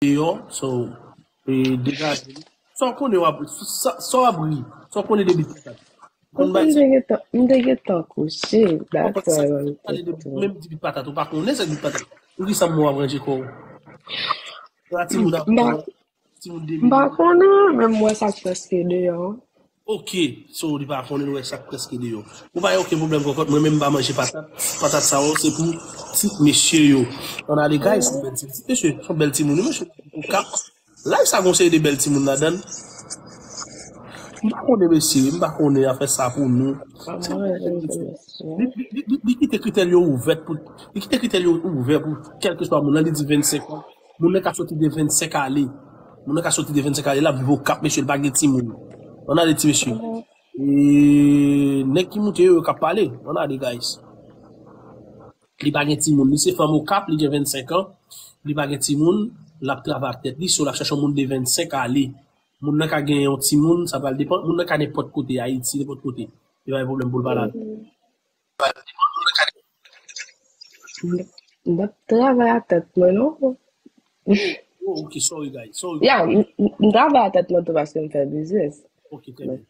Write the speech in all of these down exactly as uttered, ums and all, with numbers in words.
deyò, so, e, degaje li. Sa w konnen w ap, sa, sa w ap ri, sa w konnen de bit patat. Konn bay M te gentan, m te gentan kouche, that's why m te pale de menm di bit patat, ou pa konnen sa bit patat. Poukisa m w ap ranje kò w? Sa timoun ap M pa, timoun de m pa konnen, men m wè sa k prèske deyò. Ok, so li pa konnen wè sa k prèske deyò. Ou pa gen okenn pwoblèm kòkòt, mwen menm m pa manje patat. Patat sa yo, se pou ti mesye yo. Ann ale guys, se bèl ti mesye, se yon bèl timoun, wi, mesye, okap. Live sa gon seri de bèl timoun ladan l. M pa konnen mesye, m pa konnen afè sa pou nou. Se yon bèl timoun mesye. Li, li, li, li, li kite kritè l yo ouvè pou, li kite kritè l yo ouvè pou kèlkeswa moun nan, li di vennsenk an. Moun nan ka soti de vennsenk ale. Moun nan ka soti de vennsenk ale, l ap viv Okap, mesye, li pa gen timoun. Ann ale ti mesye. E nèg ki moute yo, yo k ap pale. Ann ale guys. Li pa gen timoun. Li se fanm Okap, li gen vennsenk an. Li pa gen timoun, l ap travay ak tèt li, so l ap chache yon moun de vennsenk ale. Moun nan ka gen yon timoun, sa pral depann. Moun nan ka nenpòt kote, Ayiti, nenpòt kote. Li pa gen pwoblèm pou l pale avè l. M ap travay a tèt mwen, non? Oh, ok, sorry guys, sorry. Ya, m m- m travay a tèt mwen tou paske m fè biznis. Ok, trè byen.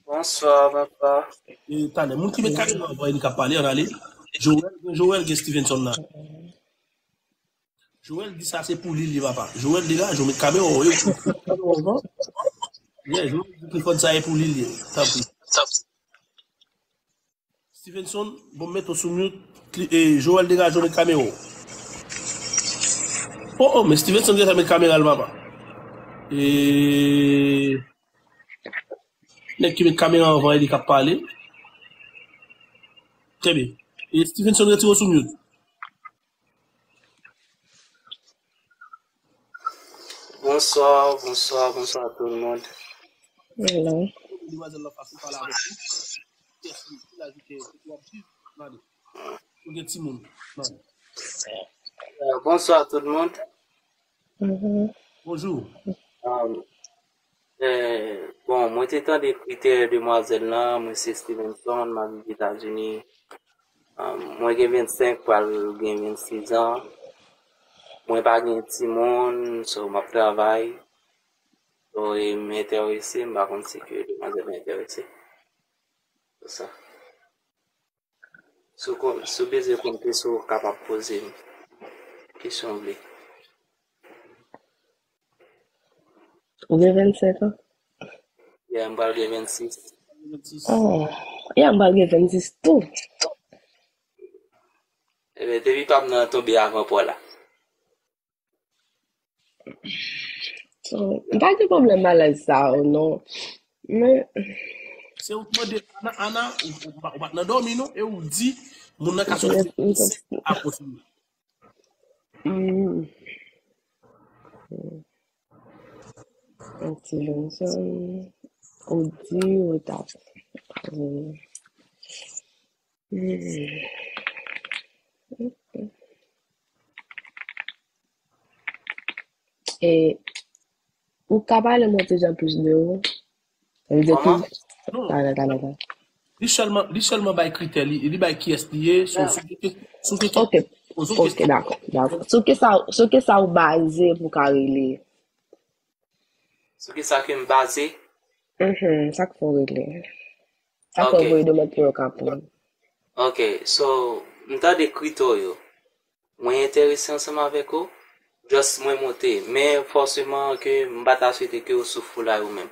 Bonsoir, papa. E talè, moun ki met kamera an vwa li k ap pale, ann ale. Joel, gen Joel, gen Stevenson la. Joel di sa se pou li, li papa. Joel degaje w, met kamera w, yo, kamera w an vwa. Yeah, Joel di telefòn sa e pou li, li. Tanpri. Stevenson, bon, met w sou mute. Kli- e, Joel degaje w, met kamera w. Oh, oh, men Stevenson gentan met kamera l, papa. E, nèg ki met kamera an vwa li k ap pale. Trè byen. E Stevenson retire w sou mute. Bonsoir, bonsoir, bonsoir tout le monde. Hello. Demwazèl la fasil pale avèk ou. Yes, wi, ki laj ou ke w ap viv? Gade. Ou gen timoun. Gade. Euh, bonsoir tout le monde. Mhm. Bonjou. Um, euh, bon, mwen te tande kritè demwazèl lan, mwen se Stevenson, m ap viv Etazini. Um, mwen gen vennsenk, pral gen vennsis an. Mwen pa gen timoun, so m ap travay. So, e m enterese, m pa konn si ke demwazèl la enterese. Se sa. Si w kon-, si w bezwen konn kesyon, w kapab poze m kesyon w vle. Ou gen vennsenk an? Yeah, m pral gen vennsis. Oh, yeah, m pral gen vennsis tou. Ebyen, depi pa m nan tonbe avan pò la. So, m pa gen pwoblèm a laj sa yo, non. Men, Se ou k mande Ana, Ana, ou, ou, pa- ou pa t nan dòmi, non? E ou di, moun nan ka soti a kontinye. Mm. Stevenson, ou di, ou t ap. Mm. E ou ka pale mwen ti jan plis de ou? Sa vle di Kòman? ki talè, talè, talè. Li sèlman, li sèlman bay kritè, li, li bay kiyès li ye, sou, sou, sou, sou, Ok, ok, dakò, dakò. Sou ki sa, sou ki sa ou baze pou ka rele? Sou ki sa ke m baze? Mhm, sa k fè w rele? Sa k fè w Ok. Voye Domèt pou yo ka pran? Ok, so, m tande kritè yo. Mwen enterese ansanm avèk ou. Just mwen monte. Men fòseman ke m pa ta swete ke yo sou foulay ou menm.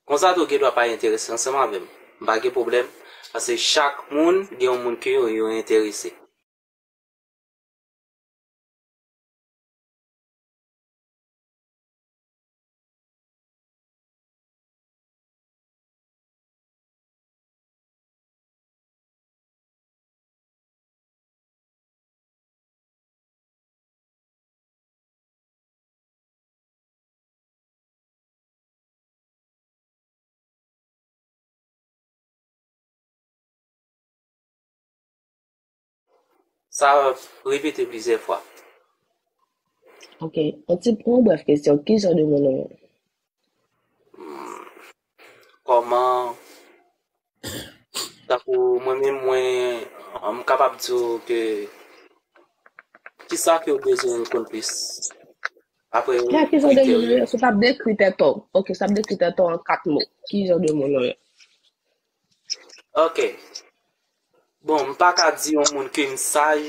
Konsa tou gen dwa pa enterese ansanm avè m. M pa gen pwoblèm. Paske chak moun gen yon moun ke yo, yo enterese. Sa repete plizyè fwa. Ok. Yon ti, yon brèf kesyon. Ki jan de moun ou ye? Kòman, tankou mwen menm, mwen, m kapab di w ke kisa ke w bezwen konn plis? Apre, ya, ki jan de moun ou ye? Si w t ap dekri tèt ou, ok, si w t ap dekri tèt ou an kat mo, ki jan de moun ou ye? Ok. Bon, m pa ka di yon moun ke m saj,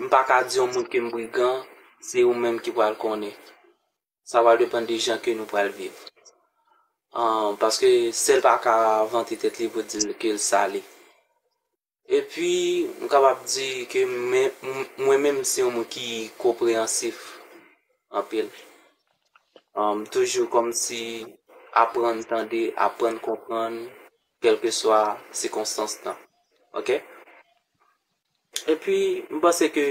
m pa ka di yon moun ke m brigan, se ou menm ki pral konnen. Sa pral depann de jan ke nou pral viv. Ah, paske sèl pa ka vante tèt li pou di ke l sa li. Epi, m kapab di ke men, m, mwen menm se yon moun ki konpreyansif anpil. Ah, m toujou kòmsi aprann tande, aprann konprann, kèlkeswa sikonstans lan. Ok? Epi, m panse ke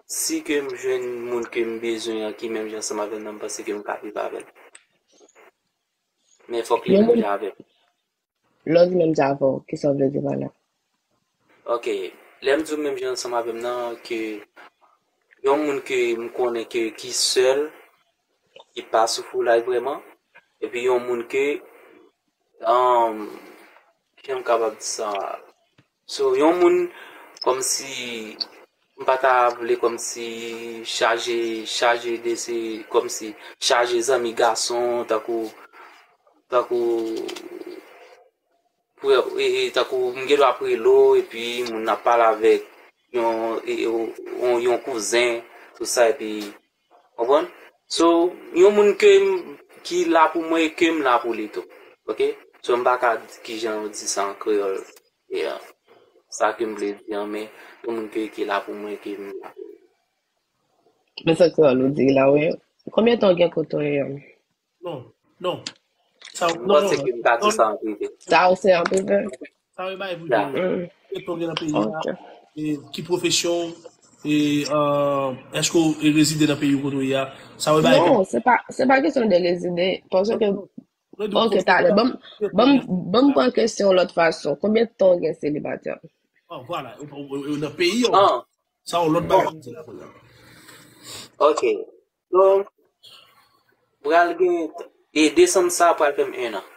si ke m jwenn moun ke m bezwen an ki menm jan ansanm avè m nan, m panse ke m ka viv avè l. Men fòk li menm jan avè m. Lè w di menm jan avè w, kisa w vle di pa la? Ok. Lè m di w menm jan ansanm avè m nan, ke yon moun ke m konnen ke ki sèl, ki pa sou foulay vrèman, epi yon moun ke, um, kijan m kapab di sa? So, yon moun kòmsi, m pa ta vle kòmsi chaje, chaje de se, kòmsi chaje zanmi gason, tankou, tankou, pou, e, e, tankou m gen dwa ap rele w, epi moun nan ap pale avèk yon, e, e, yon, yon kouzen, tout sa, epi, konprann? So, yon moun ke m, ki la pou mwen e ke m la pou li tou. Ok? So, m pa ka di kijan yo di sa an kreyòl. E, uh, sa ke m vle di an, men yon moun ke, ki la pou mwen e ke m la pou li. Men sa kreyòl ou di la, wi. Konbyen tan w gen kote w ye a? Non, non. Sa, non, non, non. M panse ke m ka di sa an prive. Sa ou se an prive? Sa yo bay pou di. Konbyen tan w gen nan peyi a? Ok. E ki pwofesyon w? E, uh, èske w rezide nan peyi w kote w ye a? Sa yo bay pou. Non, se pa, se pa kesyon de rezide. Paske, ok, talè. Ban m, ban m, ban m pran kesyon lòt fason. Konbyen tan w gen selibatè? Oh, vwala. Ou, ou, ou nan peyi w. Sa yon lòt bagay pou di la, kounye a. Ok. Donk, pral gen, e desanm sa pral fè m en an.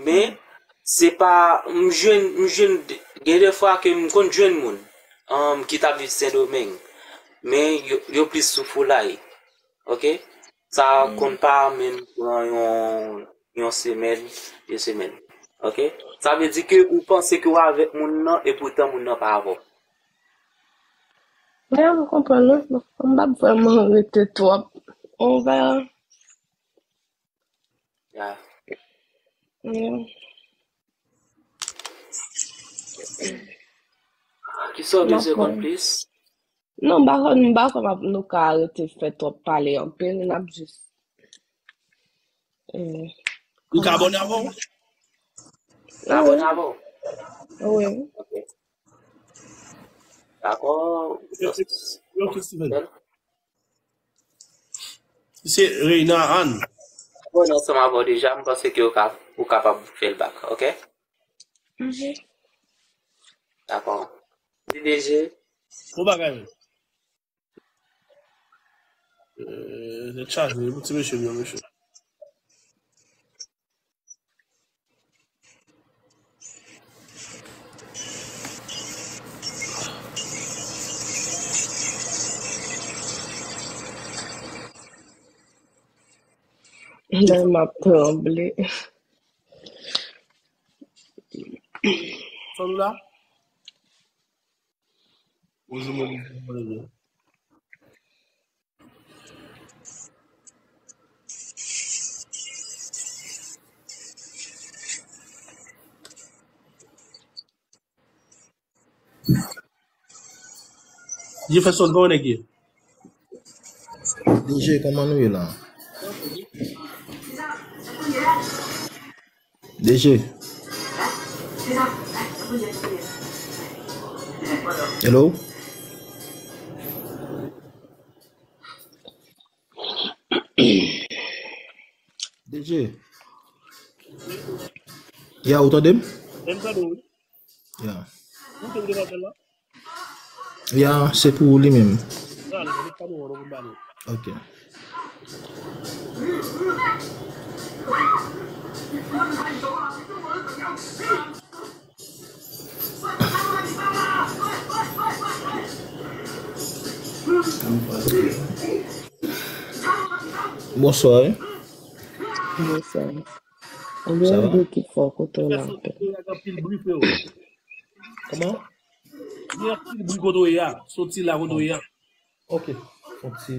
Men, se pa, m jwenn, m jwenn, gen de fwa ke m konn jwenn moun, um, ki t ap viv Sendomeng. Men, yo, yo plis sou foulay. Ok? Sa konn pa menm pran yon, yon semèn, de semèn. Ok? Sa vle di ke ou panse ke w avèk moun nan, epoutan moun nan pa avè w. Ya, m konprann, wi. M p ap vrèman rete twòp. On va. Ya. Ya. Kisa w bezwen konn plis? Non, m pa konn, m pa konn nou ka rete fè twòp pale anpil, n ap jis, eh, li ka abòne avè w? Li abòne avè w? Wi. Ok. Dakò. Yo, yo, yo, Steven. Se Reina Anne. Abòne ansanm avè w deja, m panse ke ou ka, ou kapab fè l back, ok? Mhm. Dakò. D D G. Bon bagay. Euh, tèt chaje, pou ti mesye, vye mesye. Lè m ap tranble. Sòl ou la? Bonjou, mwen, mwen, mwen. Jefferson, kòman nèg ye? D J, kòman nou ye la? D J. Hello? D J. Ya, ou tande m? M tande w, wi. Ya. Ou te vle apèl la? Ya, se pou li menm. Prale, mete pa nou an, nou vin ba nou. Ok. Bonswa, wi. Bonswa. Ou gen yon bri ki fò kote w la anpil. Kòman? Gen anpil bri kote w ye a. Soti la kote w ye a. Ok. Yon ti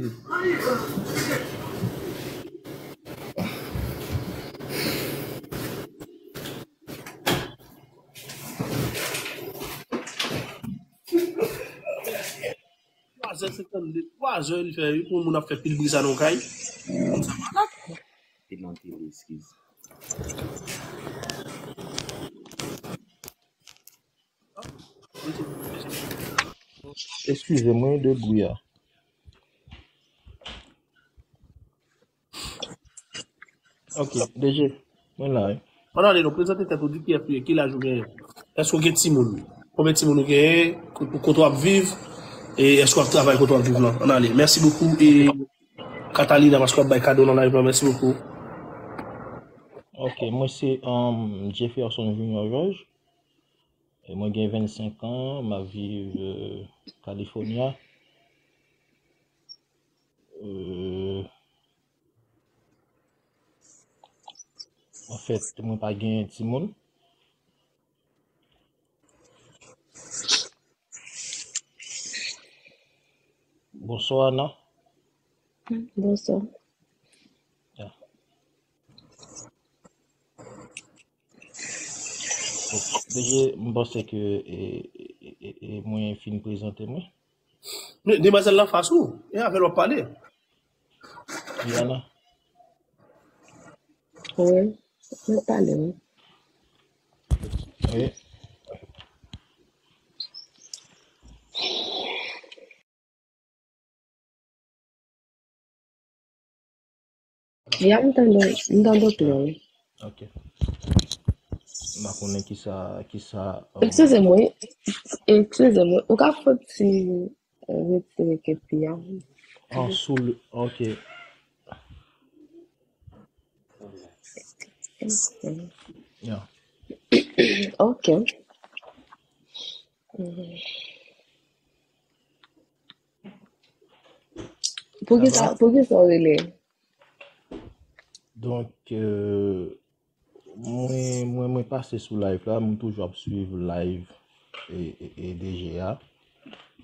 Twa zè senkannde, twa zè li fè wi, pou moun ap fè pil bri sa nan kay. Moun sa malad. Te nan tele, eskize. Eskize mwen de bri a. Ok, D J, mwen la wi. Ann ale non, prezante tèt ou, di kiyès ou ye, ki laj ou genyen. Èske w gen timoun? Konbyen timoun ou genyen? Kote w ap viv? E èske w ap travay kote w ap viv lan? Ann ale. Mèsi bokou e Catalina paske w ap bay kado nan live lan. Mèsi bokou. Ok, mwen se um, Jefferson Junior George. E mwen gen vennsenk an, m ap viv euh, California. Euh, anfèt, mwen pa gen timoun. Bonswa, Ana. Bonswa. Ya. Bon, deja, m panse ke e, e, e, e, mwen fin prezante mwen. Men demwazèl la fas ou, e avè l w ap pale. Yana. Wi, mwen pale, wi. Wi. Ya, m tande, m tande w klè, wi. Ok. M pa konnen kisa, kisa. Eskize m, wi. Eskize m, wi. Ou ka fè ti retire kepi a. An sou le, ok. Ya. Ok. Poukisa, poukisa w rele? Donk, euh, mwen, mwen, mwen pase sou live la, mwen toujou ap swiv live e, e, e D J a.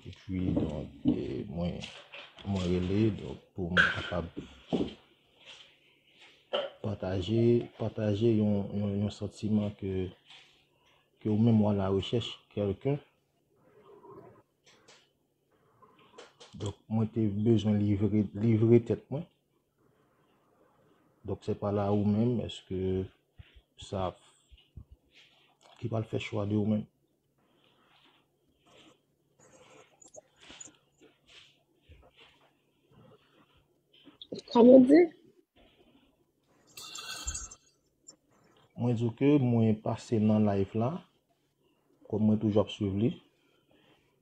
Epi, donk, e, mwen, mwen rele, donk, pou mwen kapab pataje, pataje yon, yon, yon santiman ke, ke ou menm w a la rechèch kèlken. Donk, mwen te bezwen livre, livre tèt mwen. Donk, se pa la ou menm, èske sa ki pral fè chwa de ou menm? Kòman di? Mwen di w ke mwen pase nan live la, kòm mwen toujou ap swiv li.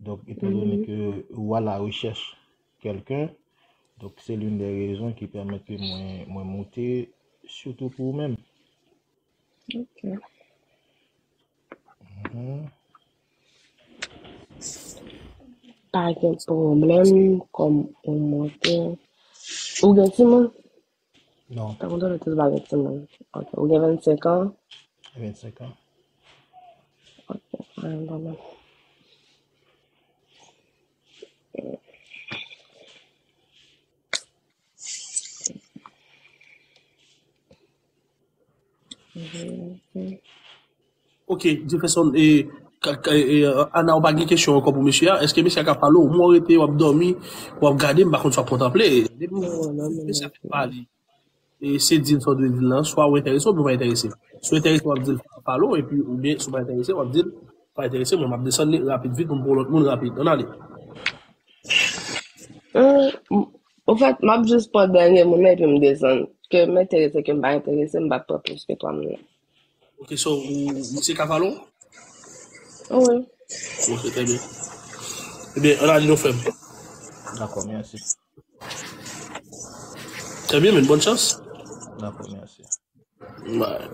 Donk, etan done ke ou a la rechèch kèlken, donk se l'une des raisons ki pèmèt ke mwen, mwen moute, sitou pou ou menm. Ok. Pa gen pwoblèm, kòm ou monte. Ou gen timoun? Non. Tankou tande tout bagay timoun. Ok. Ou gen vennsenk an? Vennsenk an. Ok. An, bon, bon. Ok, Jefferson, e, ka- ka- e, Ana, ou pa gen kesyon ankò pou mesye a? Èske mesye a ka pale w? Mwen rete, w ap dòmi, w ap gade, m pa konn si w ap kontanple. Depi mesye a fin pale, e, se di l sa w dwe di l lan, swa ou enterese oubyen ou pa enterese. Si w enterese, w ap di l pale w, epi oubyen si w pa enterese, w ap di l pa enterese, mwen m ap desann li rapid vit pou m pran lòt moun rapid. Ann ale. Anfèt, m ap jis pran dènye moun nan epi m desann. Ke m enterese, ke m pa enterese, m p ap pran plis ke twa moun nan. Ok, so, ou, ou se Kavalo? Wi. Ok, trè byen. Ebyen, ann ale non, frè m. Dakò, mèsi. Trè byen, men, bòn chans. Dakò, mèsi. Bye.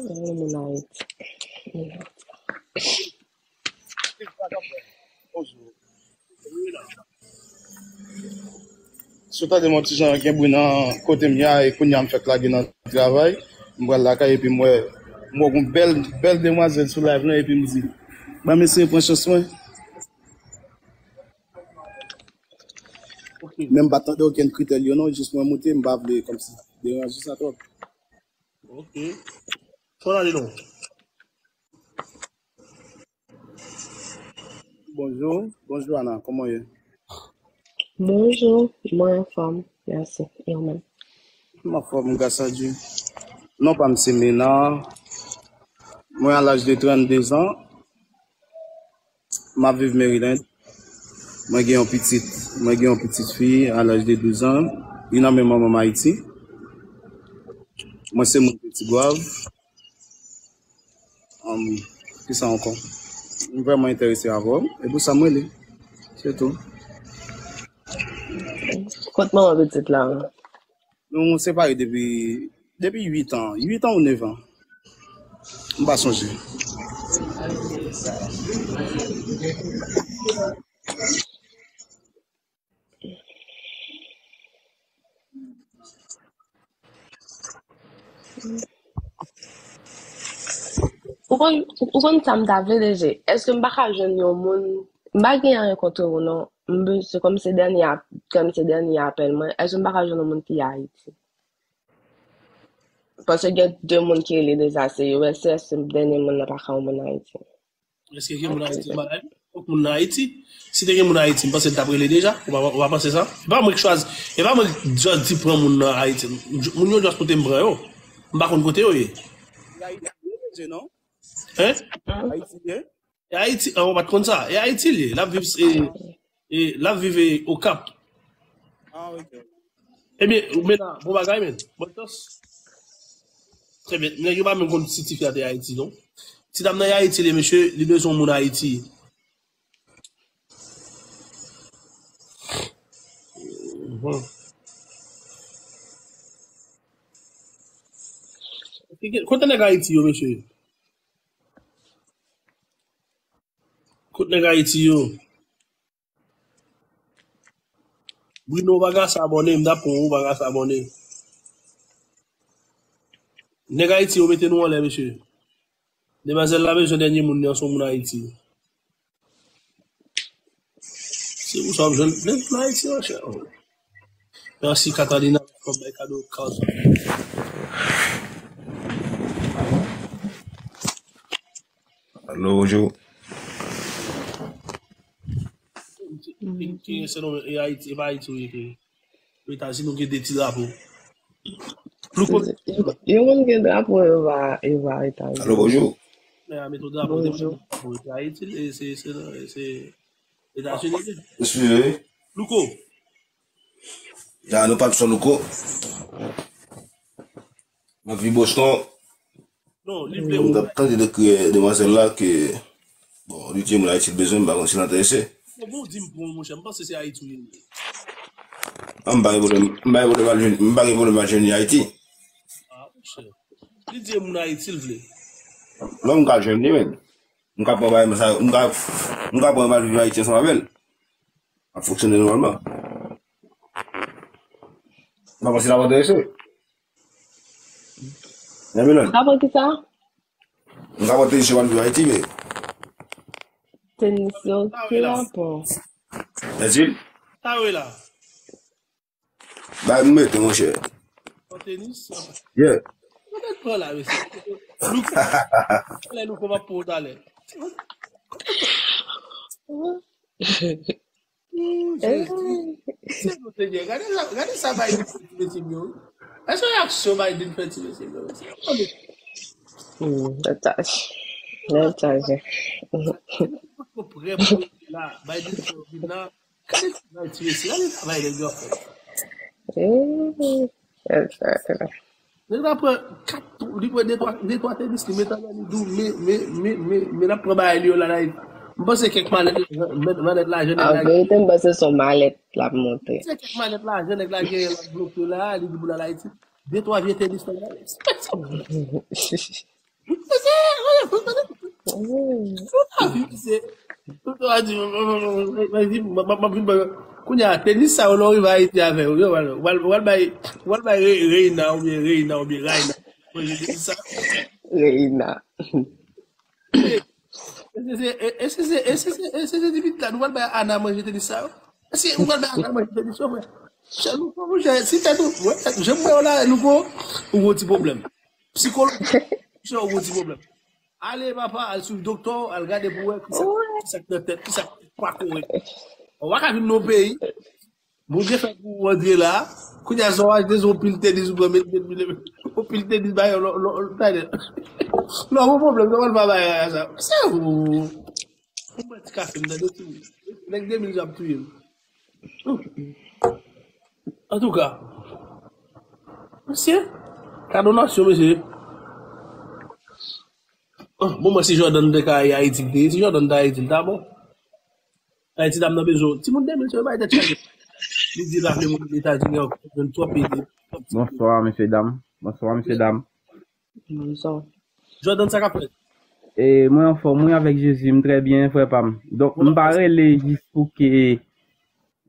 Yon moun Ayiti. Si w tande m yon ti jan gen bri nan kote m ye a, e kounye a m fèk lage nan travay, m pral lakay epi m wè, m wè yon bèl, bèl demwazèl sou live lan epi m di, "Ban m eseye pran chans mwen." Men m pa tande okenn kritè l yo non, jis mwen moute, m pa vle kòmsi deranje sa twòp. Ok. Fò n ale non. Bonjou, bonjou Ana, kòman w ye? Bonjou, mwen anfòm, mèsi. E ou menm? M anfòm, gras a Dye. Non pa m se Mena. Mwen a laj de trannde zan. M ap viv Maryland. Mwen gen yon pitit, mwen gen yon pitit fi a laj de douz an. Li nan men manman m Ayiti. Mwen se moun Ti Gwav. Um, ki sa ankò? M vrèman enterese avè w. E pou sa m rele. Se tou. Kot manman pitit la? Nou separe depi, depi uit an. Uit an ou nèf an? M pa sonje. Ou konn, ou konn sa m ta vle deje? Èske m pa ka jwenn yon moun, m pa gen anyen kont ou non. M be-, se kòm se dènye ap-, kòm se dènye apèl mwen. Èske m pa ka jwenn yon moun ki Ayiti? Paske gen de moun ki rele deja, se U S S, se dènye moun nan pa ka yon moun Ayiti. Èske gen moun Ayiti anba live? Fòk moun nan Ayiti. Si te gen moun Ayiti, m panse l t ap rele deja. Ou pa, ou pa panse sa? E pa mwen ki chwazi, e pa mwen ki just di pran moun nan Ayiti. Moun yo just pote m pran yo. M pa konn kote yo ye. Ayiti, non? Hein? Ayiti, hein? E Ayiti, ah, ou pa t konn sa? E Ayiti li ye. L ap viv, e, e, l ap viv, e, Okap. Ah, ok. Ebyen, men la, bon bagay, men. Bon chans. Trè byen. Nèg yo pa menm konn si tifi a te Ayiti, non. Ti dam nan e Ayiti li ye, mesye, li bezwen yon moun Ayiti. Mhm. Kote nèg Ayiti yo, mesye? Kot nèg Ayiti yo? Bruno, ou pa ka sa abòne, m t ap pran ou, ou pa ka sa abòne. Nèg Ayiti yo mete nou anlè, mesye. Demwazèl la bezwen dènye moun nan, se yon moun Ayiti. Se pou sa w ap jwenn, men moun Ayiti, monchè. Mèsi, Catalina, pou bay kado kat. Alo, bonjou. Ki, ki, se non, e Ayiti, e pa Ayiti ou ye, ke Etazini, ou gen de ti drapo. Louko. Yo, yo konn gen drapo, yo pa, yo pa Etazini. Alo, bonjou. Men a met yon drapo, de Bonjou. Drapo, e Ayiti, e se, se, se Etazini. Eskize. Louko. Ya, nou pa t sou Louko. M ap viv Boston. Non, li vle. M t ap tande de kriye demwazèl la ke, bon, li di moun Ayiti l bezwen, m pa konn si l enterese. Bon, bon, di m pou mwen, monchè, m panse se Ayiti ou ye. Ah, m pa gen pwoblèm, m pa gen pwoblèm al jwenn, m pa gen pwoblèm al jwenn li Ayiti. Ah, monchè. Li di e moun Ayiti l vle. Non, m ka jwenn li, men. M ka pran bagay sa, m ka, m ka pran m al viv Ayiti ansanm avè l. Ap fonksyone nòmalman. M pa panse l ap enterese. Nan milan. Ou ka pran kisa? M ka pran tenis yo al viv Ayiti, men. Tenis yo, ki rapò? Sa vle di? Sa vle la. Bay m mete, monchè. Pran tenis? Yeah. Mwen te pran la, mesye. Louko. Talè Louko va pou talè. Ooh, Jezi. Senyè, gade sa, gade sa Biden fè ti mesye m yo. Èske reaksyon Biden fè ti mesye m yo? Hmm, tèt chaje. Tèt chaje. Mwen prè pou la, Biden fè vin la. Gade sa ti mesye, gade sa Biden yo fè. Eh, tèt chaje. Nèg la pran kat, li pran de twa, de twa tenis, li met anlè li, di w, men, men, men, men, men l ap pran bagay li yo la, la, m panse kèk malèt, malèt lajan nèg la. An verite, m panse se yon malèt l ap montre. Se kèk malèt lajan nèg la genyen, l ap bloke la, li di pou l al Ayiti. De twa vye tenis nèg la. Respè sa. Kounye a, tenis sa yo, lè w rive Ayiti avè yo, yo, w al, w al, w al bay, w al bay Re- Reina oubyen Reina oubyen Raina. Manje tenis sa. Reina. E se, se, e, e se, se, e se, se, e se, se ti pitit la, nou pral bay Ana manje tenis sa yo. Èske nou pral bay Ana manje tenis yo, frè? Chè Louko, monchè, si tèt ou, wè, tèt ou, jan m wè w la, Louko, ou gon ti pwoblèm. Psikolojik, monchè, ou gon ti pwoblèm. Ale, papa, al swiv doktè w, al gade pou wè kisa, kisa k nan tèt, kisa k pa kòrèk. Ou pa ka vin nan yon peyi, Bondye fè pou ou rantre la. Kounye a, sa w achte, se yon pil tenis ou pran, met, met, met, met, yon pil tenis, bay, lò, lò, lò, talè. Non, yon pwoblèm, non, pa bay sa. Se ou. Ou mwen ti kafe, m tande tou. Nèg de mil jan ap touye m. Antouka, mesye, kado nasyon, mesye. Bon, mwen, si Jordan te ka Ayiti, te, si Jordan te Ayiti, ta bon. Ayiti, dam nan bezwen. Timoun de mil, se bay tèt chaje. Li di la vle moun Etazini ankò, jwenn twòp ede. Bonswa, mesye dam. Bonswa, mesye dam. Bonswa. Jordan, sa k ap fèt? E, mwen anfòm, wi, avèk Jezi, m trè byen, frè pa m. Donk, m pa rele jis pou ke,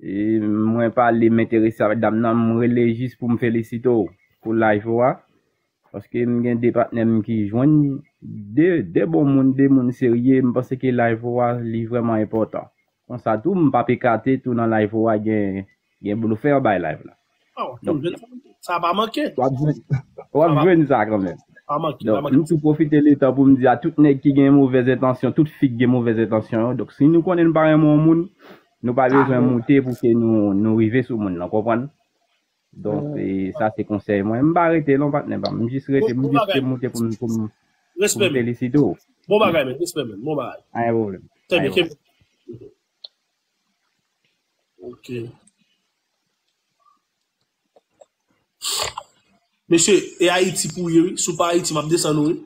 e, mwen pale, m enterese avèk dam nan, m rele jis pou m felisite w pou live ou a. Paske m gen de patnè m ki jwenn de, de bon moun, de moun serye, m panse ke live ou a, li vrèman enpòtan. Konsa tou, m p ap ekate tou nan live ou a, gen, gen blofè bay live la. Oh, donk, sa pa manke. W ap jwenn, w ap jwenn sa kanmenm. Pa manke, pa manke. Donk, m tou pwofite letan pou m di a tout nèg ki gen movèz entansyon, tout fi ki gen movèz entansyon yo. Donk, si nou konnen n pa renmen yon moun, nou pa bezwen moute pou ke nou, nou rive sou moun nan, konprann? Donk, e, sa se konsèy mwen. M pa rete non, patnè pa m. M jis rete, m jis te moute pou m, pou m, pou m felisite w. Bon bagay, men. Respè, men. Bon bagay. Anyen pwoblèm. Trè byen, kenbe. Ok. Mesye, e Ayiti pou ye, wi. Si w pa Ayiti, m ap desann ou, wi.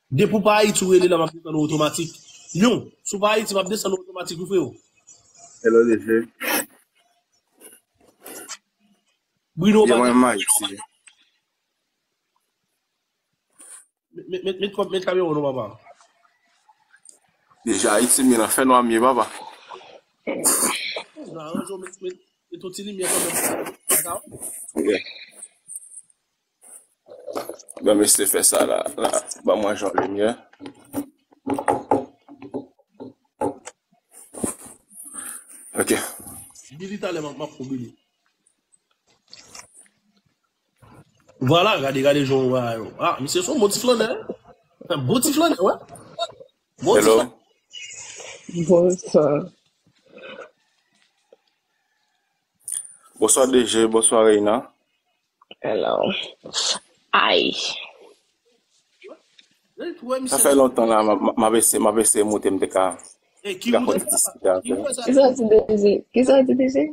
Depi w pa Ayiti, w rele la, m ap desann ou otomatik. Yon, si w pa Ayiti, m ap desann ou otomatik, wi, frewo. Hello, D J. Bruno, yeah, mwen, m Ayiti. Met, met, met, met, met kamera w non, papa. Deja Ayiti, men nan fè nwa m ye, papa. Nan rezon, met, met, met yon ti limyè kanmenm. Dakò? Ok. Ban m eseye fè sa la, la. Ban mwen jan limyè. Ok. Billy talè, m ap, m ap pou Billy. Vwala, gade, gade jan w wè yo. Ah, misye se yon bon ti flannè. Bon ti flannè, wè. Bon ti flannè. Hello. Bonswa. Bonswa, D J, bonswa, Reina. Hello. Ay. Sa fè lontan la, m, m, m ap eseye, m ap eseye moute, m te ka, te ka fè ti disite avè w. Kisa w di, D J? Kisa w di, D J?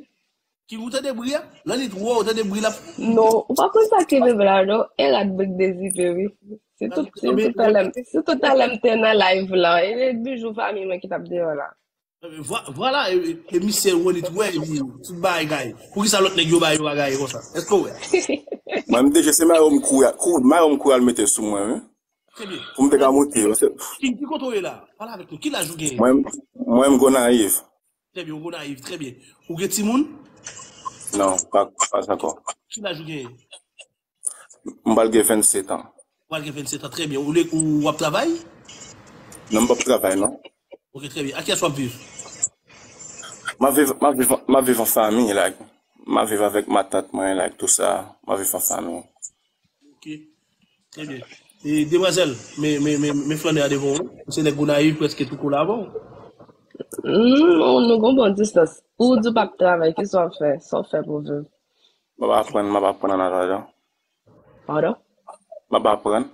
Ki ou tande bri a? Lanlit wè ou tande bri la. Non, ou pa konn sa ki rive la, non. E rad brik dezipe, wi. Se tout, se tout talè, se tout talè m te nan live la. E bijou fanmi mwen ki t ap deyò la. Vwa-, vwala, e, e, e misye Ronit wè, e, tout bagay. Poukisa lòt nèg yo ba yo bagay konsa? Èske w wè? Mwen, m deja se mayo m kouri, kou, mayo m kouri al mete sou mwen, wi. Trè byen. Pou m te ka monte, paske King, ki kote w ye la? Pale avèk nou. Ki laj ou genyen? Mwen, mwen, m Gonayiv. Trè byen, ou Gonayiv, trè byen. Ou gen timoun? Non, pa, pa ankò. Ki laj ou genyen? M pral gen vennsenk an. Ou pral gen vennsenk an, trè byen. Ou le, ou ap travay? Non, m p ap travay, non. Ok, trè byen. Ak kiyès w ap viv? M ap viv, m ap viv, m ap viv an fanmi, like. M ap viv avèk matant mwen, like, tout sa. M ap viv an fanmi. Ok. Trè byen. E demwazèl, men, men, men, men flannè a devan w. Se nèg Gonayiv prèske tou kole avè w. Hmm, nou, nou gon bon distans. Ou di w p ap travay, kisa w ap fè? Sa w fè pou viv? M ap aprann, m ap aprann an atandan. Padon? M ap aprann.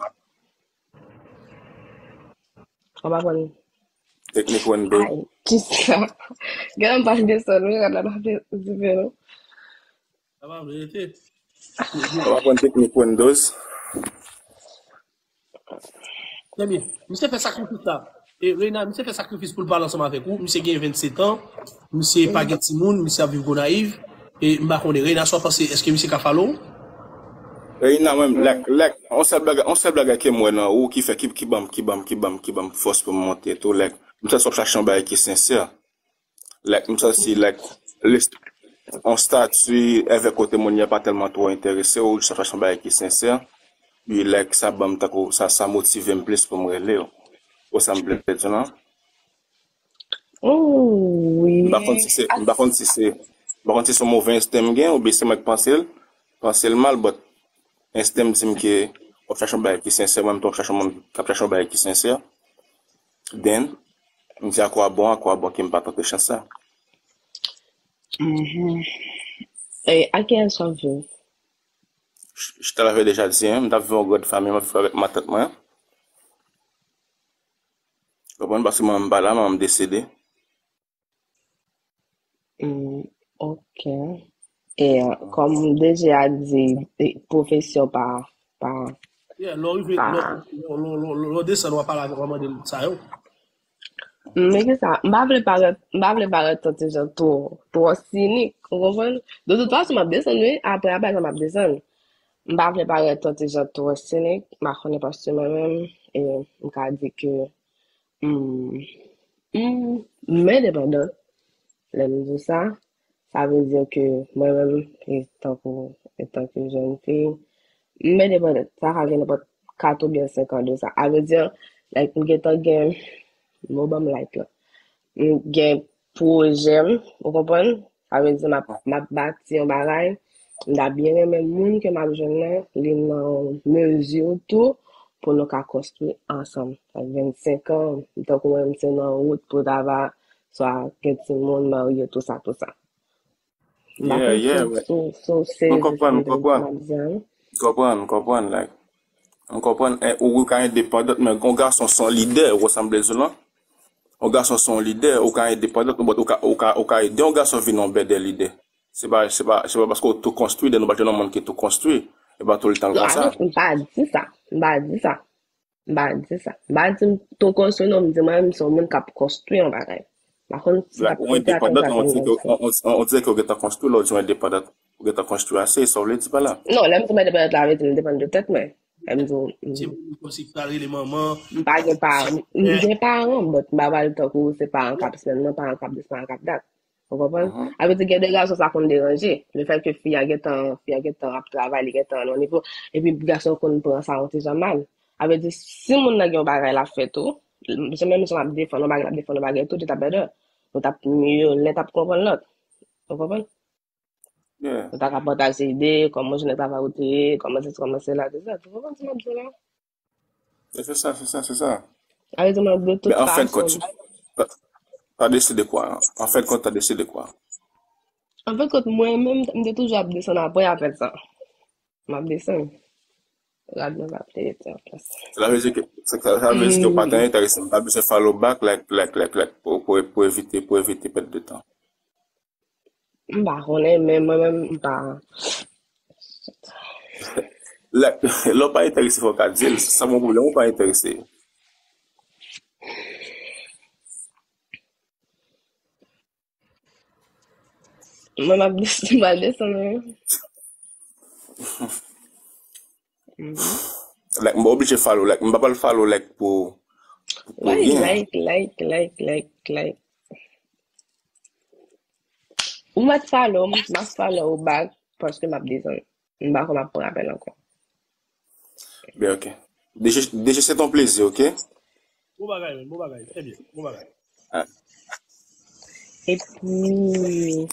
W ap aprann. Teknik Windows. Ay, kisa? Gade m pa desann, wi, rad la pa vle zipe, non. Sa pa vle rete. M ap aprann teknik Windows. Trè byen. Misye fè sakrifis la. E, Reina, misye fè sakrifis pou l pale ansanm avèk ou. Misye gen vennsenk an. Misye pa gen timoun. Misye ap viv Gonayiv. E m pa konnen, Reina, sa w panse, èske misye ka follow w? Reina, mwen, like, like, on sèl bagay, on sèl bagay ke m wè nan ou ki fè, ki, ki ban m, ki ban m, ki ban m, ki ban m fòs pou m monte tou, like, m santi w ap chache yon bagay ki sensè. Like, m santi, like, list, on stati, èvè kote moun yo pa tèlman twò enterese w, ou jis ap chache yon bagay ki sensè. Epi, like, sa ban m tankou, sa, sa motive m plis pou m rele w. Ou sa m vle di w lan? Oh, wi. M pa konn si se, m pa konn si se, m pa konn si se yon move ensten m gen, oubyen se mwen k panse l, panse l mal, but ensten m di m ke w ap chache yon bagay ki sensè, mwen menm tou w ap chache yon moun k ap chache yon bagay ki sensè. Then, m di akwabon, akwabon ke m pa tante chans sa. Mhm. E a ki èl sa w viv? Ch- Chita la fè deja di, hein, m t ap viv yon grann fanmi, m ap viv avèk matant mwen. Konprann, paske manman m pa la, manman m desede. Mm, ok. E kòm deja di, e, pwofesyon pa, pa, Yeah, lè w rive, pa. Lè w- lè w- lè w- lè w desann, w ap pale avè l, w ap mande l sa yo. Men ki sa, m pa vle parèt, m pa vle parèt yon ti jan twò, twò sinik, ou konprann? De tout fason, m ap desann, wi, apre, apre sa, m ap desann. M pa vle parèt yon ti jan twò sinik, m pa konnen paske mwen menm, e, m ka di ke, mm, mm, m endepandan. Lè m di sa, sa vle di ke mwen menm, e tankou, etanke jèn fi, m endepandan. Sa ka gen nenpòt kat oubyen senk an de sa. A vle di, like, m gentan gen, bon, ban m like la. M gen pwojè m, ou konprann? Sa vle di, m ap, m ap bati yon bagay. M ta byen renmen moun ke m ap jwenn nan, li nan mezi tou, pou nou ka konstwi ansanm. Like, vennsenk an, tankou mwen, m se nan wout pou ta va, swa gen timoun, marye, tou sa, tou sa. M pa Yeah, konn si, yeah, but si, si w sezi m konprann, sa m m konprann. ap di a, non? M konprann, m konprann, like. M konprann, eh, ou, ou ka endepandan, men yon gason se yon lidè, ou sanble di w lan. Yon gason se yon lidè, ou ka endepandan, but ou ka, ou ka, ou ka ede yon gason vin yon bèdè lidè. Se pa, se pa, se pa paske w tou konstwi, de nou pa jwenn yon moun ki tou konstwi. E pa tou letan l Non, konsa. Atò, m pa di sa. M pa di sa. M pa di sa. M pa di m tou konstwi, non, m di mwen, m se yon moun k ap konstwi yon bagay. M pa konn si sa Like, ou endepandan, on dirait que, on, on, on dirait que ou gentan konstwi, lè w di ou endepandan, ou gentan konstwi ase, sa w vle di pa la? Non, lè m di m endepandan, la vle di m depann de tèt mwen. Lè m di w, Se moun konsi ki pral rele manman, m pa gen paran, m eh, gen paran, but m pa pral tankou se paran k ap sèl mwen, paran k ap dis, paran k ap dat. Ou konprann? Mhm. A vle di gen de gason sa konn deranje. Le fèt ke fi a gentan, fi a gentan ap travay, li gentan nan nivo, epi gason konn pran sa yon ti jan mal. A vle di si moun nan gen yon bagay l ap fè tou, jan menm jan m ap defann yon bagay, l ap defann yon bagay tou, li t ap bèdè. Nou t ap mye, len t ap konprann lòt. Ou konprann? Yeah. Nou ta ka pataje ide, kòman jounen travay ou te ye, kòman se, kòman se la, tou sa. Ou konprann sa m ap di w la? E se sa, se sa, se sa. A vle di mwen, de tout Men an fen de kont, fason, ta, ta deside kwa? An fen de kont, ta deside kwa? An fen de kont, mwen menm, m te toujou ap desann apre afè sa. M ap desann. Rad mwen pa vle rete an plas. Sa vle di ke, sa, sa vle di ke w pa t enterese, m pa bezwen follow back, like, like, like, like, pou, pou, pou evite, pou evite pèt de tan. M pa konnen, men mwen menm, m pa. Like, lè w pa enterese, fò w ka di l. Sa bon pwoblèm, ou pa enterese. Mwen, m ap desann, m ap desann, wi. Mhm. Like, m pa oblije follow, like, m pa pral follow, like, pou, pou Wi, ryen. Like, like, like, like, like. Ou mèt follow m, m ap follow ou back, paske m ap desann. M pa kwè m ap pran apèl ankò. Ben, ok. D J, D J, c'est ton plaisir, ok? Bon bagay, men, bon bagay. Trè byen, bon bagay. Ah. Epi,